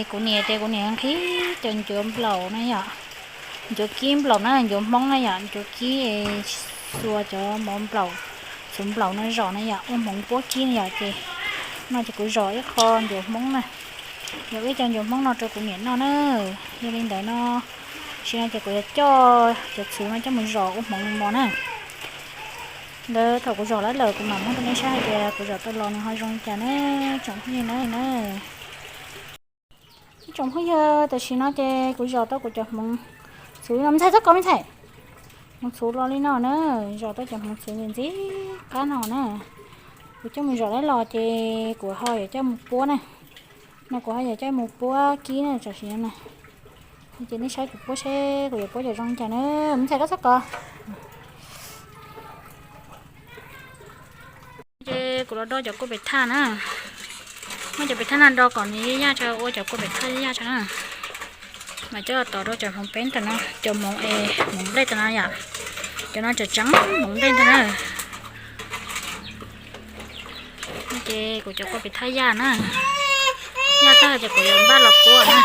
Kuv niam ces kuv niam nqhis cov ncuav nplaum na yom, ncuav kib nplaum na, ncuav Hmoob na yom, ncuav kib xuas cov mov nplaum, txhuv nplaum no zom na yom, ua hmoov puab kib na yom. Ces no ces kuv zom ib qho ncuav Hmoob na, zom ib co ncuav Hmoob no rau kuv niam noj na. Yog li ntawd no, tam sim no ces kuv yuav coj cov txhuv no coj mus zom ua hmoov mos na. Ntawd thaum kuv zom lawm kuv mam muab rau nej saib hais tias kuv zom tau los nws ho zoo li cas na, tsoom phooj ywg na. Ib tsoom phooj ywg, tam sim no ces kuv zom tau kuv cov hmoov txhuv no, me ntxhais txhob kov me ntxhais, hmoov txhuv los li no na, zom tau cov hmoov txhuv ntxim ntxim qab no na. Kuv coj mus zom lawm los ces kuv ho yuav coj mus puab na, no kuv ho yuav coj mus puab kib na tam sim no na. Ces nej saib kuv puab seb kuv yuav puab cov zoo li cas na, me ntxhais koj txhob kov. Ces kuv los do cov kua pem thaj na, muab cov pem thaj no do kom nws yaj tso, ua cov kua pem thaj yaj tso na. Mas coj tod rau cov hmoov peb ntawm no, cov hmoov es hmoov nplej ntawm no yom, cov no tseem tseem hmoov nplej ntawm na. Ces kuv cov kua pem thaj yaj na, yaj tag ces kuv yuav npaj los puab na.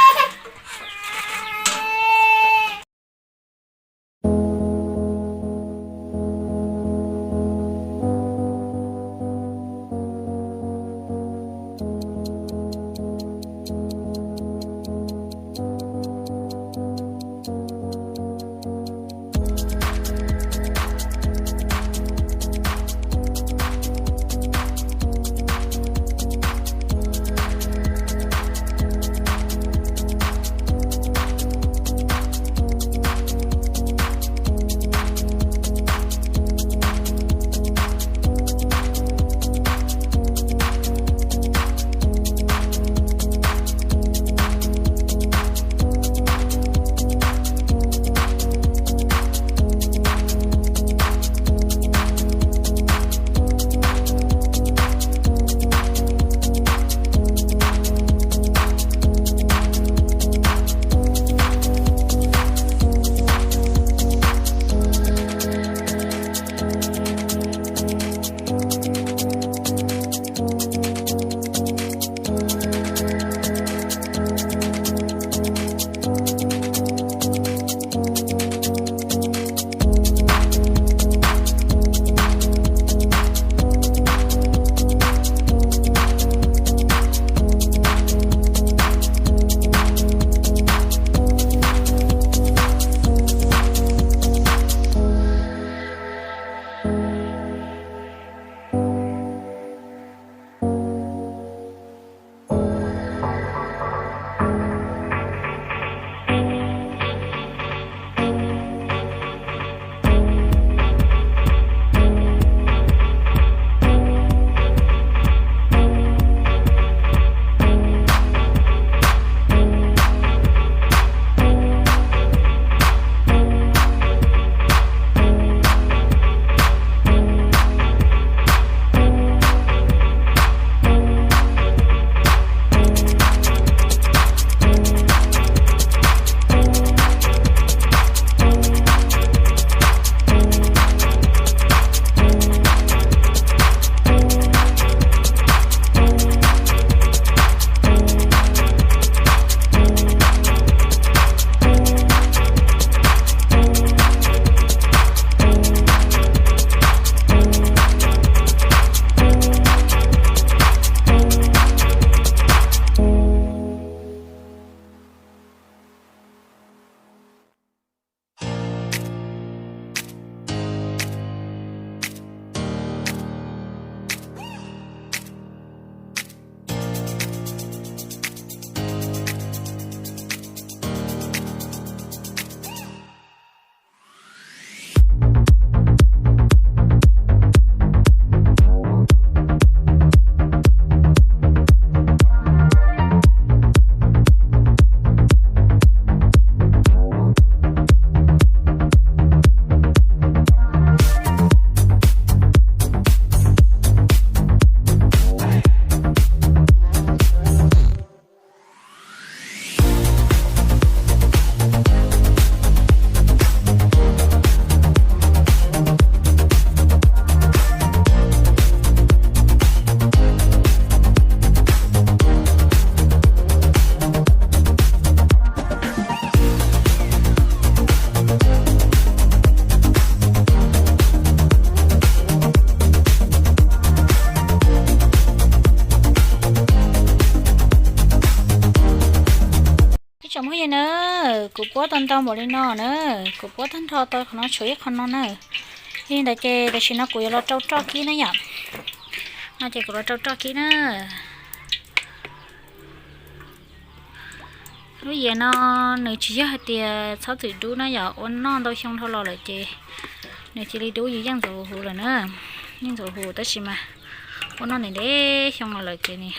Kuv puab tau ntau npaum li no na, kuv puab tag nrho tau qhov no tshuav ib qho no na. Yog li ntawd ces tam sim no kuv yuav los rau roj kib na yom. No ces kuv los rau roj kib na. Lub yias no nws tsis yog hais tias txhob txwm dub na yom, ua noj ntau xyoo dhau los lawm ces nws cia li dub, yeej ntxuav huv lawm na. Yeej ntxuav huv tab sis mas ua noj ntev ntev xyoo los lawm ces nws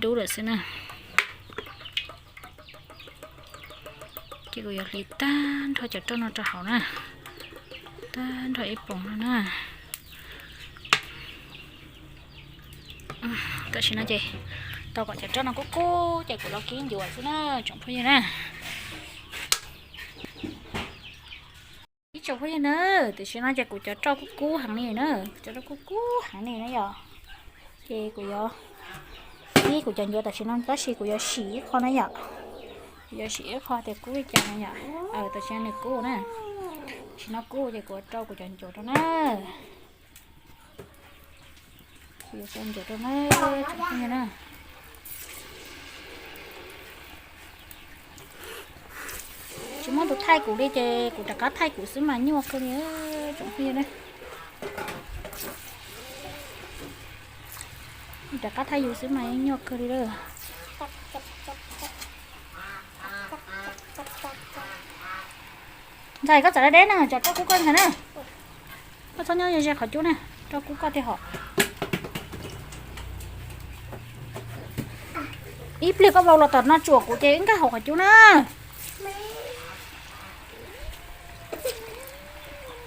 dub lawm xwb na. Ces kuv yuav hliv tag nrho cov roj no rau hauv na, tag nrho ib poom no na. Tam sim no ces tau kom cov roj no kub kub ces kuv los kib ncuav xwb na, tsoom phooj ywg na. Ib tsoom phooj ywg na, tam sim no ces kuv cov roj kub kub heev li na, cov roj kub kub heev li na yom. Ces kuv yuav kib kuv cov ncuav tam sim no tab sis kuv yuav sim ib qho na yom. Kuv yuav sim ib qho tias kub li cas na yom. Tam sim no nws kub na, tam sim no kub ces kuv rau kuv cov ncuav rau na. Kuv yuav rau ncuav rau na, tsoom phooj ywg na. Tsis muaj tus thaij kuv li ces kuv rov qab thaij kuv xwb mas nyuaj kawg li, tsoom phooj ywg na. Rov qab thaij yus xwb mas nyuaj kawg li lawm. Ntxhais, koj txav deb deb na, cov roj kub koj ntxhais na. Koj txhob nyob ze qhov cub na, roj kub koj thiaj hom. Ib pliag koj vau los tom no tsuam kuv ces wb nkag hauv qhov cub na.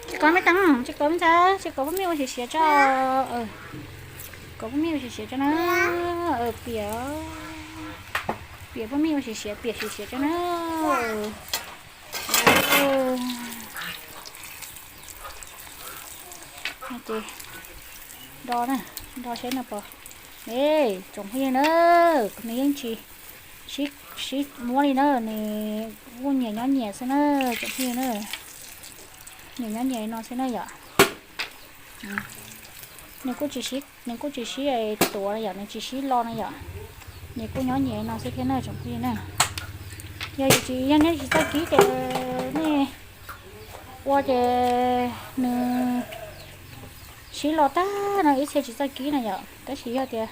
Tsis kov me tas, tsis kov me ntxhais, tsis kov pub mij ua siav siav tso. Kov pub mij ua siav siav tso na. Piam, piam pub mij ua siav siav, piam siav siav tso na. Ces do na, do seb no pom. Tsoom phooj ywg na, nws yeej tsis sib muab li na, nws kuj nyias nyob nyias xwb na, tsoom phooj ywg na. Nws nyob nyias li no xwb na yom. Nws kuj tsis sib, nws kuj tsis sib tuav na yom, nws tsis sib lo na yom. Nws kuj nyob nyias li no xwb thiab na tsoom phooj ywg na. Yog tsis, yog nej tsis txawj kib ces nej ua ces nws sib lo tag no ib txhia tsis txawj kib na yom. Tab sis yog tias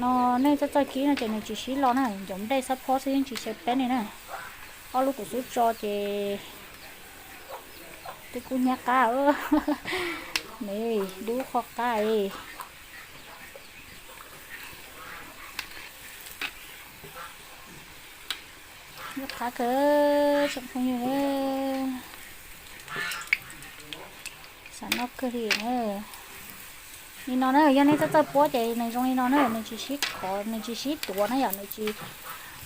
no nej txawj txawj kib no ces nws tsis sib lo na, ncuav nplej xab phob xwb yeej tsis xyaw peeb li na. Ob lub kuv xub tso ces twb kub hnyiab qab, dub qhov qab li. Noj qab kawg tsoom phooj ywg, xav noj kawg li na. Li no na, yog nej txawj txawj puab ces nws zoo li no na, nws tsis sib khov, nws tsis sib tuav na yom, nws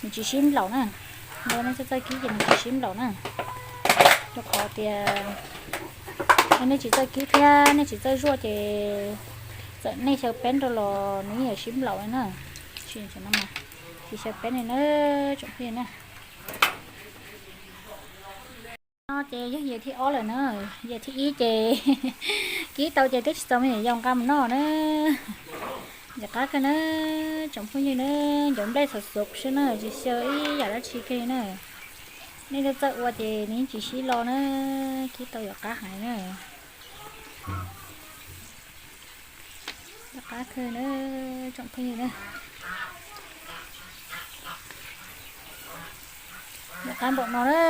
tsis sib nplaum na. Yog nej txawj txawj kib ces nws tsis sib nplaum na. Rau qhov tias yog nej tsis txawj kib thiab nej tsis txawj zuaj ces txawm nej xyaw peeb rau los nws yeej yuav sib nplaum li na. Tsis xyaw peeb li na tsoom phooj ywg na. No ces yog yias thib ob lawm na, yias thib ib ces kib tau ces twb tsis txaus me nyuam yaus nqa mus noj na. Ntxim qab kawg na, tsoom phooj ywg na, ncuav nplej xuv xuv xwb na, tsis xyaw ib yam dab tsi kiag li na. Nej txawj txawj ua ces nws yeej tsis sib lo na, kib tau yuav qab heev na. Ntxim qab kawg na, tsoom phooj ywg na. Ntxim qab npaum no na,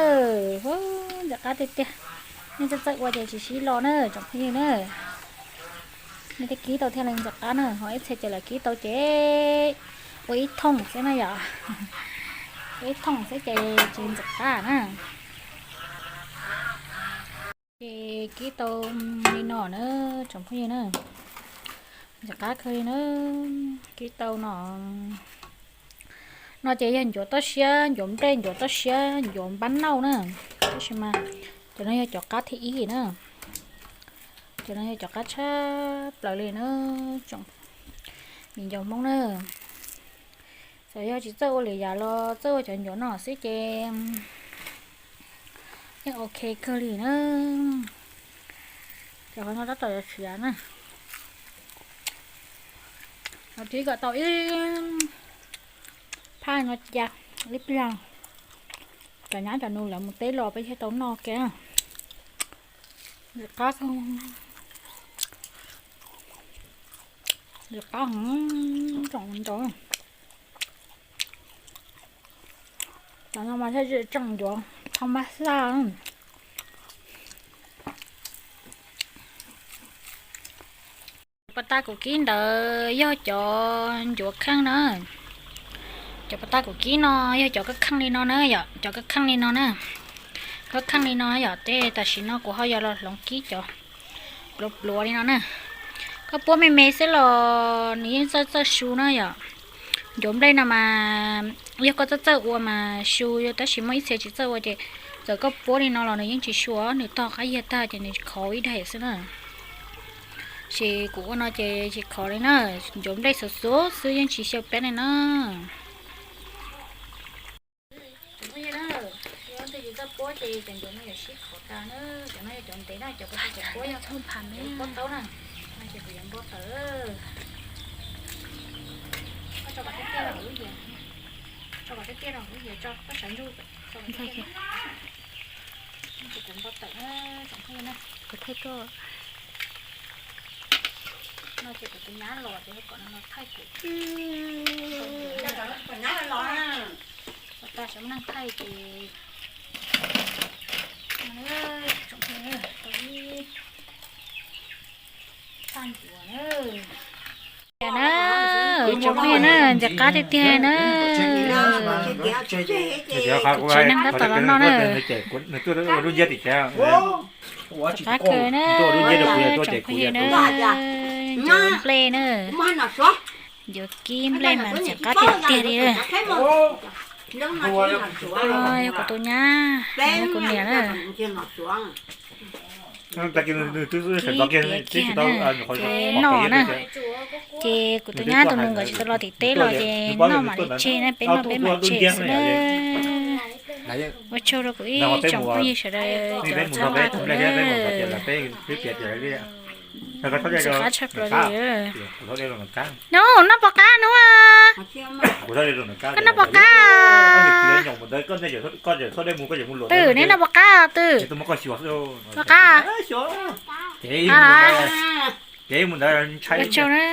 ntxim qab tiag tiag. Nej txawj txawj ua ces tsis sib lo na tsoom phooj ywg na. Nej thiaj kib tau thiaj li ntxim qab na, ho ib txhia ces lawv kib tau ces ua ib thooj xwb na yom. Ua ib thooj xwb ces tsis ntxim qab na. Ces kib tau li no na tsoom phooj ywg na, ntxim qab kawg li na. Kib tau no, no ces yog ncuav toj siab, ncuav nplej, ncuav toj siab, ncuav npab nauj na. Tab sis mas cov no yog cov qab thib ib na. Cov no yog cov qab tshaj plaws li na, tsoom me nyuam Hmoob na. Txawm yog tsis txawj ua lwm yam los txawj ua cov ncuav no xwb ces yeej ok kawg li na. Ces qhov no tab tom yuav siav na. Los kib kom tau ib phaj no cia ib pliag. Cov nyab cov nus lawv mus teb los peb thiaj tau noj kiag. Li qab, li qab, tsoom ntau. Cov no mas thiaj tseem ncuav thau mab xaj. Pas tas kuv kib ntawd yog cov ncuav kheej na. Cov pas tas kuv kib no yog cov kab kheej li no na yom, cov kab kheej li no na. Kab kheej li no yom, tej tam sim no kuv ho yuav los hloov kib cov pluav pluav li no na. Koj puab me me xwb los nws yeej txawj txawj su na yom. Ncuav nplej no mas yog koj txawj txawj ua mas su, tab sis muaj ib txhia tsis txawj ua ces txawm koj puab li no los nws yeej tsis su, nws tog qab yiag tag ces nws khov ib daim xwb na. Ces kuv ua no ces tsis khov li na, ncuav nplej xuv xuv xwb yeej tsis xyaw peb li na. Cov phooj ywg na, yog leej twg tsis txawj puab ces cov ncuav no yuav sib khov tas na, cov no yog cov ntev na, cov puab yog pob taub na, no ces kuv yuav npo tawm. Koj tso kom tiaj tiaj los kuv, tso kom tiaj tiaj los kuv, tso koj sawv ntsug, tso kom tiaj tiaj. No ces kuv npo tawm na, tsoom phooj ywg na. Kuv thaij koj. No ces kuv tus nyab los ces kom nws los thaij kuv. Kom nyab los, kom tag sawv muaj neeg thaij ces, tsoom phooj ywg, tag ncuav na. Cas na, tsoom phooj ywg na, ntxim qab tiag tiag na. Tsis neeg tab tom los noj na. Ntxim qab kawg na, tsoom phooj ywg na, ncuav nplej na. Ncuav kib nplej mas ntxim qab tiag tiag li. Yog kuv tus nyab, yog kuv niam na. Kib piav kiag na, ces noj na. Ces kuv tus nyab tus nus nkawd tsis tau los tim teb los ces noj mam li tseg na, peb noj peb mam tseg xwb na. Ua tsaug rau kuv ib tsoom phooj ywg sawv daws cov txhawb nqa kuv na. Ntxim qab tshaj plaws li. No, noj pom qab no. Koj noj pom qab. Twm, neb noj pom qab twm? Pom qab. Ua tsaug na, tsaug rau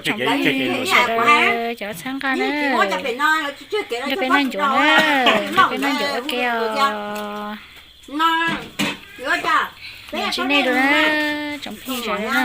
tsoom phooj ywg sawv daws cov txhawb nqa na. Nrog peb noj ncuav na, nrog peb noj ncuav ua ke os. Nyob zoo nej dua na, tsoom phooj ywg sawv daws na.